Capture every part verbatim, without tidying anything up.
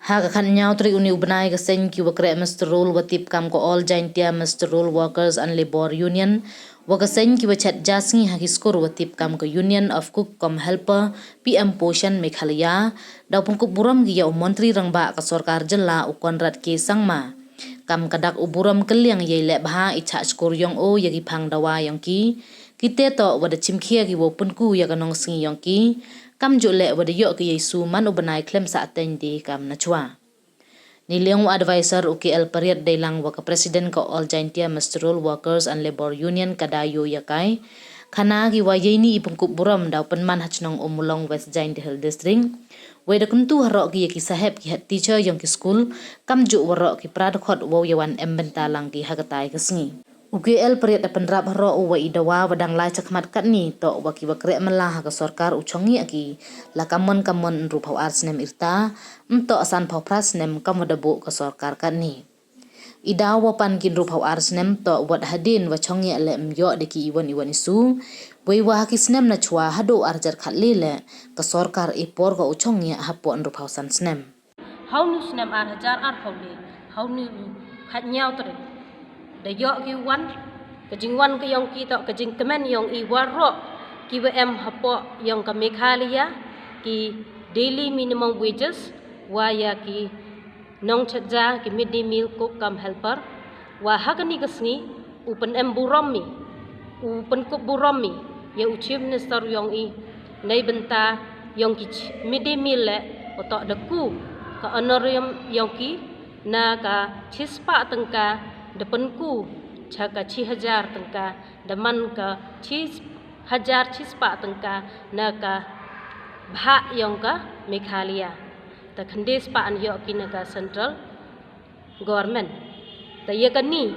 Ha ka khatñiaw tarik uni u bnai, ka seng ki wa kreh muster roll wa tip kam ka All Jaintia Muster Roll Workers and Labour Union wa ka seng ki wa chet ja sngi ha ki skur wa tip kam ka Union of Cook cum Helper P M Poshan Meghalaya, daw pynkup burom ki ya u Montri Rangbah ka sorkar jylla u Conrad K Sangma. Kam ka dak u burom kylliang yei leh bha i chah skur yong o ya ki phang dawa yong ki, ki te toh wa da chimkhia ki wow pynku ya ka nongsngi yong ki, kamjooh leh wa da yoh ki yei su man u bnai khlem sah teng de kam nachwa. Neiliang u advisor u K L Pariat deilang wa ka president ka All Jaintia Muster Roll Workers and Labour Union ka da yoh yakai. Khana ki wa yei ni i pynkup burom daw pynman ha chnong Ummulong, West Jaintia Hills District. Wei da kyntu haroh ki ya ki sahep, ki head teacher yong ki school, kamjooh waroh ki para dkhot wow yawan em bynta lang ki ha katai ka sngi. U K L Pariat da pynrap haroh u wa i dawa wa dang lai chakhmat katni toh wa ki wa kreh mala ha ka sorkar u chongngiah ki la kamon kamon ynru phaw ar snem irta, ymtoh san phaw phra snem kam wa da buh ka sorkar katni. I daw wa pan ki ynru phaw ar snem toh wat hadien wa chongngiah leh ym yoh de ki iwan iwan i su, wei wa ha ki snem nachwa haduh ar hajar khatle leh ka sorkar i por ka u chongngiah hapoh ynru phaw san snem. Hau nu snem ar hajar ar phaw le, hau nu khatñiaw tarik, da yoh ki wan, ka jingwan ka yong ki toh ka jingkmen yong i waroh ki wa em hapoh yong ka Meghalaya, ki daily minimum wages, wa ya ki nongchet ja, ki midday meal cook cum helper, wa ha kani ka sngi u pynem burom i, u pynkup burom i ya u Chief Minister yong i, neibynta yong ki ch-, midday meal leh, wa toh da ku ka honorarium yong ki na ka chispah tyngka, da pynku cha ka chi hajar tyngka, da man ka chi hajar chispah tyngka na ka bhah yong ka Meghalaya. Te khyndai spah an yoh ki na ka central government. Te ya kani,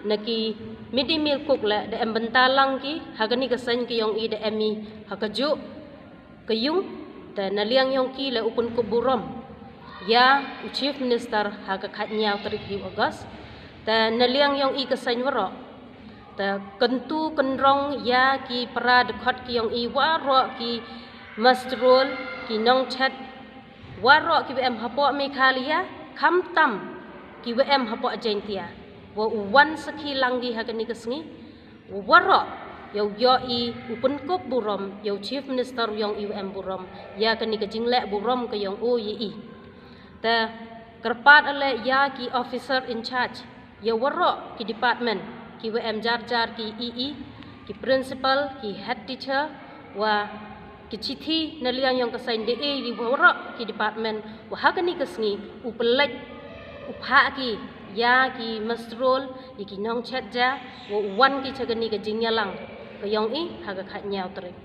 na ki midday meal cook leh da em bynta lang ki ha kani ka seng ki yong i, da em i ha ka juh ka yung. Te neiliang yong ki leh u pynkup burom ya u Chief Minister ha ka khatñiaw tarik hi August. Te neiliang yong i ka seng waroh, te kyntu kynrong ya ki para dkhot ki yong i waroh, ki muster roll, ki nongchet, waroh ki wa em hapoh Meghalaya, khamtam ki wa em hapoh Jaintia, wa u wan sakhi lang ki ha kani ka sngi, waroh yow yoh i u pynkup burom ya u Chief Minister yong i wa em burom ya kani ka jingleh burom ka yong o ya i. Te kyrpad leh ya ki officer in charge ya waroh ki department, ki wa em jar jar, ki E E, ki principal, ki head teacher, wa ki chithi neiliang yong ka seng da e i waroh ki department, wa ha kani ka sngi u pynlait u phah ki ya ki muster roll, ya ki nongchet ja, wa u wan ki cha kani ka jingyalang ka yong i ha ka khatñiaw tarik.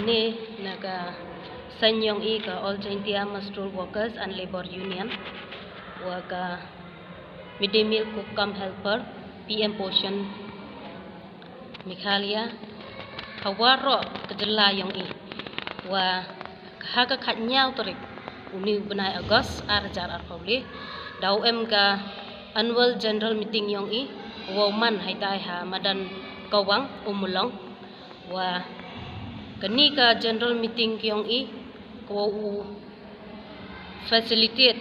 Ne na ka seng yong i ka All Jaintia Muster Roll Workers and Labour Union, wa ka midday meal cook cum helper P M Poshan Meghalaya, ha waroh ka jylla yong i, wa ha ka khatñiaw tarik uni u bnai August ar hajar ar phaw le, daw em ka annual general meeting yong i, wow man haitai ha madan Kawang, Ummulong. Wa kani ka general meeting ki yong i, ka wow u facilitate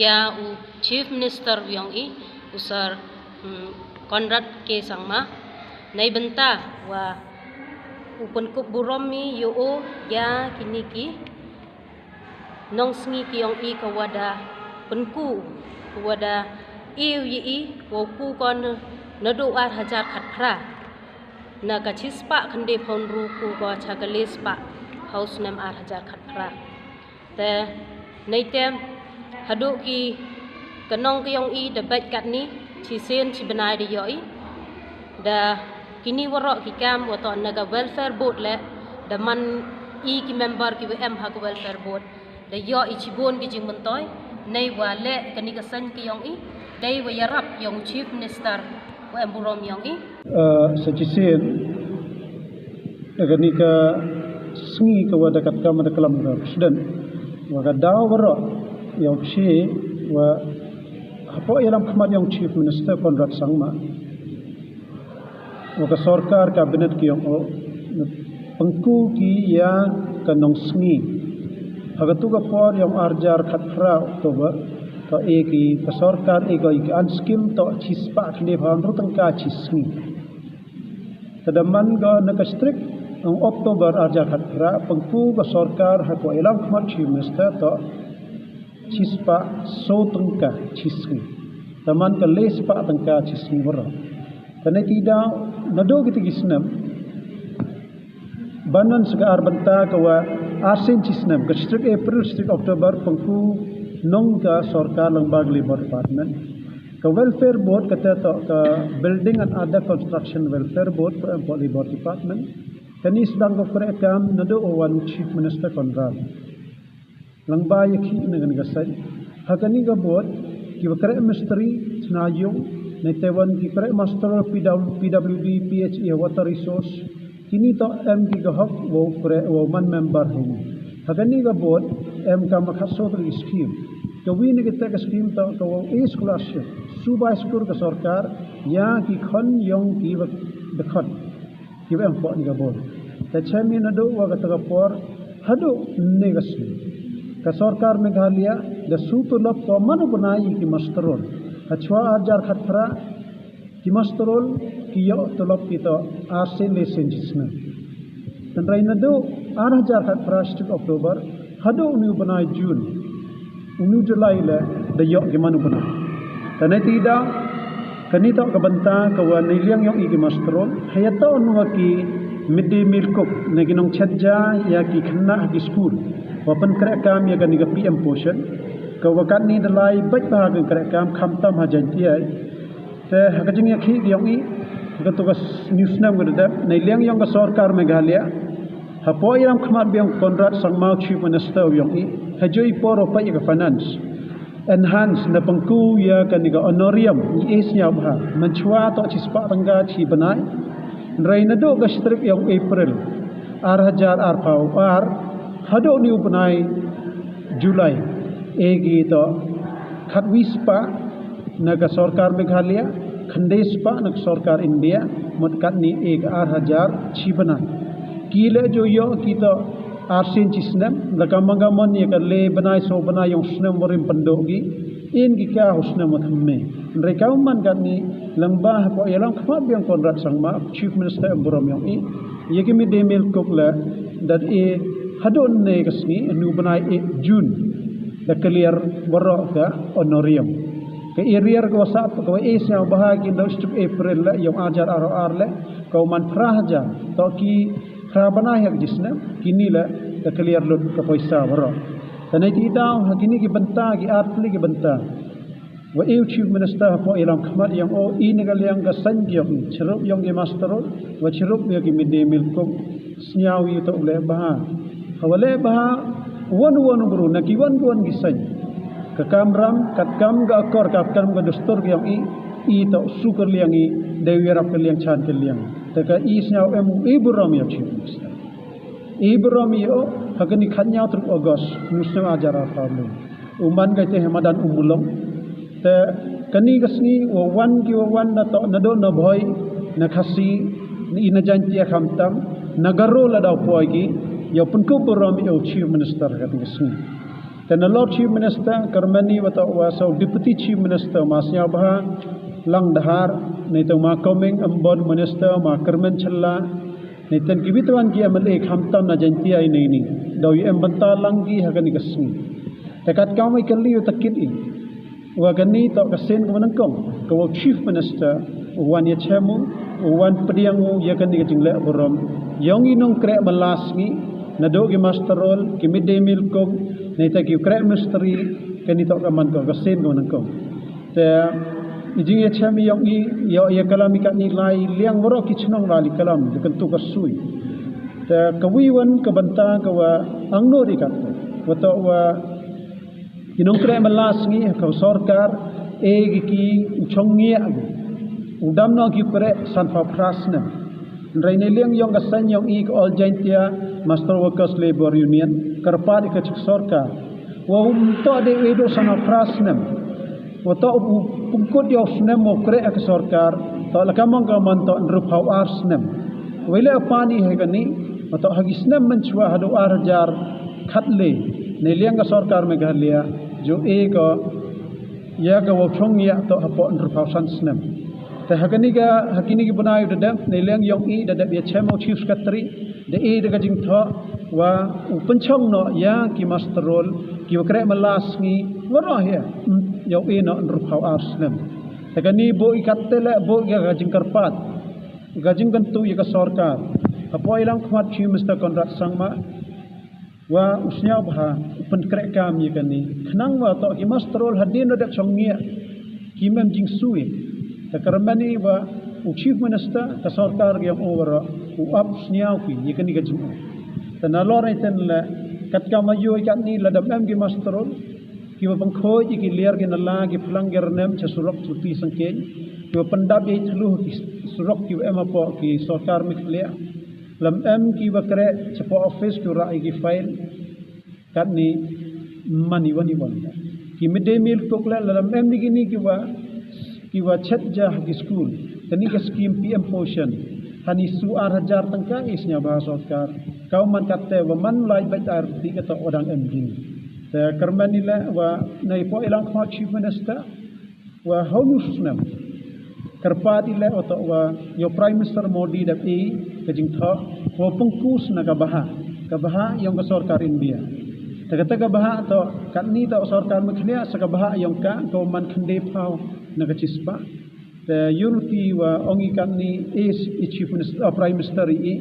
ya u Chief Minister yong i, u Sir, mm, Conrad K Sangma, neibynta wa u pynkup burom i ya o ya kini ki nongsngi ki yong i ka wa da pynku, ka wa da e u ya i, wow ku ko na, naduh ar hajar khatphra. Na ka chispah khyndai phaw ynru ku ko cha ka lespah phaw snem ar hajar khatphra. Te neite haduh ki ka nong ka yong i da beit katni, chisien chi bnai da yoh i. Da kini waroh ki kam, wa toh na ka welfare board leh da man i ki member ki wa em ha ka welfare board, da yoh i chibun ki jingmyntoi, nei wa leh kani ka seng ki yong i, dei wa yarap yong u Chief Minister wa em burom yong i. Uh, sa chisien, na kani ka sngi ka wa da katkam da klam ka President, wa ka daw waroh yow phi wa hapoh yalam khmat yong Chief Minister Conrad Sangma, wa ka sorkar cabinet ki yong o, pynku ki ya ka nongsngi Ha katu ka por yong ar hajar khatphra October, toh e ki ka sorkar e ko i ki unscheme toh chispah khyndai phaw ynru tyngka chi sngi. Te da man ko na ka strik yong October ar hajar khatphra, pynku ka sorkar ha ko i lam khmat Chief Minister toh chispah soo tyngka chi sngi. Te man ka le spah tyngka chi sngi waroh. Te neiti daw, nadooh kiti ki snem, ban wan sa ka ar bynta ka wa arsien chi snem, ka strik April, strik October, pynku nong ka sorkar lyngba ka Labour Department. Ka Welfare Board, kata toh ka Building and Other Construction Welfare Board, ka em hapoh Labour Department. Kani sdang ko kreh kam nadooh wa wan Chief Minister Conrad. Lyngba ya ki na kani ka saiñ. Ha kani ka board, ki wa kreh mistri, chna yung, neite wan ki kreh master P W, P W D, P H E, water resource. Kini toh em ki ka hok wow kreh, wow man member hini. Ha kani ka board, em kam khatsoo tylli ki scheme. Ka wi na kita ka scheme toh ka wow e scholarship, subai skur ka sorkar ya ki khon yong ki wa dkhot, ki wa em hapoh ni ka board. Te chem i nadooh wa kata ka por hadooh ni ka sngi, ka sorkar Meghalaya da su tulop ko man u bnai ya ki master roll. Hachwa ar hajar khatphra, ki master roll ki yoh tulop ki toh arsien lesien chi snem. Hynrei nadooh ar hajar khatphra, strik October, hadooh uni u bnai June, uni u July le da yoh ki man u bnai. Te neiti daw, kani toh ka bynta ka wa neiliang yong i ki master roll, ha ya toh nu wa ki midday meal cook, ne ki nongchet ja ya ki khynnah ha ki school, wa pynkreh kam ya kani ka P M Poshan, ka wa katni da lai beit bha ka kreh kam, khamtam ha Jaiñtia. Te ha ka jingyakhih yong i, ha katu ka s-, ni u snem ka da dep, neiliang yong ka sorkar Meghalaya, hapoh i lam khmat biang Conrad Sangma u Chief Minister yong i, ha jooh i por wow peit ya ka finance, enhance ne pynku ya kani ka honorarium, i e sniawbha, mynchwa toh chispah tyngka chi bnai. Hynrei nadooh ka strik yong April, ar hajar arphaw ar, hadooh uni u bnai July, e ki toh khatwi spah na ka sorkar Meghalaya, khyndai spah na ka sorkar India, mut katni e ka ar hajar chi bnai. Ki le jooh yoh ki toh arsien chi snem, la ka mang ka mon ya ka le bnai soo bnai yong snem warim pyndooh ki, in ki ka u snem wa thymme. Hynrei ka man katni, lyngba hapoh i lam khmat biang Conrad Sangma, Chief Minister em burom yong i, ya ki midday meal cook le, da e hadooh ni ka sngi, uni u bnai e June, da clear waroh ka honorarium. Ka arrear ka wa sah, ka wa e sniawbha ki nadooh strik April le, yong ar hajar arphaw ar le, ka wa man phra hajar, toh ki phra bnai ha ka chi snem, kini le da clear lut ka poisa waroh. Te neiti daw, ha kini ki bynta, ki ar tylli ki bynta, wa e u Chief Minister hapoh i lam khmat yong o, i na ka liang ka saiñ ki yong i, chirup yong ki master roll, wa chirup ya ki midday meal cook, sniaw i toh u leh bha. Ha wa leh bha, wan wan u bru, na ki wan ki wan ki saiñ, ka kamram, katkam ka akor, katkam ka dustur ka yong i, i toh su ka liang i, dei u yarap ka liang chan ka liang. Te ka i sniaw em u e burom ya u Chief Minister. E burom ya o, ha kani khatñiaw tarik August, ni u snem ar hajar arphaw le. U man ka te ha madan Ummulong. Te kani ka sngi, wa wan ki wa wan na toh, nadooh na Bhoi, na Khasi, na i na Jaiñtia khamtam, na Garo la daw poi ki, yow pynkup burom ya u Chief Minister ha kani ka sngi. Te na lor Chief Minister, kyrmen i wa toh wa sa u Deputy Chief Minister, ma sniawbha, lang Dhar, neite ma Coming, em bon Minister, ma kyrmen chylla, neite ki wi te wan ki M L A khamtam na Jaiñtia i neini, daw yoh em bynta lang ki ha kani ka sngi. Te katkam wa i kylli u takit i, wa kani toh ka sien ka wa nyngkong, ka wa u Chief Minister, u wan yachem u, u wan pdiang u, ya kani ka jingleh burom yong i nongkreh man la sngi, nadooh ki master roll, ki midday meal cook, neite ki kreh mistri, kani toh ka man ko ka sien ka wa nyngkong. Te i jingyachem i yong i, yow yaklam i katni lai liang waroh ki chnong lai li kalam, da kyntu ka sui. Te ka wi wan ka bynta ka wa angnud i kat, wa toh wa ki nongkreh man la sngi, ka sorkar e ki ki u chong ngiah, u dam noh ki kreh sanphaw phra snem. Hynrei neiliang yong ka saiñ yong i ka All Jaiñtia Master Workers Labour Union, kyrpad i ka chi sorkar, wa um toh dei u e dooh sanphaw phra snem, wa toh u pynkut ya u snem wow kreh ka sorkar, toh la ka mang ka man toh ynruphaw ar snem. Wa i leh pan i ha kani, wa toh ha ki snem mynchwa hadooh ar hajar khatle, Neiliang ka sorkar Meghalaya, yoh e ko ya ka wow chong ya toh hapoh ynru phaw san snem. Te ha kani ka, ha kini ki bnai da dep, neiliang yong i da dep ya chem u Chief Secretary, da e da ka jingthoh wa u pynchong noh ya ki muster roll ki wa kreh man la sngi waroh ya, mm, yoh e noh ynru phaw ar snem. Te kani booh i katte le, booh ya ka jingkyrpad, ka jingkyntu ya ka sorkar. Hapoh i langkhmat Chief Minister Conrad Sangma, wa u sñiawbha u pynkreh kam ya kani. Khnang wa toh ki muster roll hadien da dep chong ya ki mem jingsui. Te kyrmen i wa u Chief Minister, ka sorkar yong o waroh, u ap sñiaw ki ya kani ka jingong. Te nalor i ten le, katkam wa yoh i katni, lada em ki muster roll, ki wa pynkhooid ya ki liar ki nala, ki phlang ki rnem cha surok Chauti Sangkeiñ, ki wa pyndap ya i thlu ki surok ki wa em hapoh ki sorkar Meghalaya. Lada em ki wa kreh chapoh office ki wa rah ya ki file, katni man i wan i wan. Ki midday meal cook le, lada em ni kini ki wa, ki wa chet ja ha ki school, kani ka scheme P M Poshan, hani su ar hajar tyngka i sñiawbha sorkar. Ka wa man katte wa man lai bait ar ti ka toh wa dang em kini. Te kyrmen i le wa na i poh i langkhmat Chief Minister, wa hau nu snem, kyrpad i le wa toh wa yoh Prime Minister Modi da e ka jingthoh wa pynkus na ka bhah, ka bhah yong ka sorkar India. Te kata ka bhah toh, katni toh sorkar Meghalaya, sa ka bhah yong ka, ka wa man khyndai phaw na ka chispah. Te yoh ki wa ong i katni, e, i Chief Minister, ah, Prime Minister i,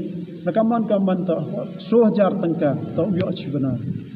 na ka man ka man toh so hajar tyngka toh yoh chi bnai.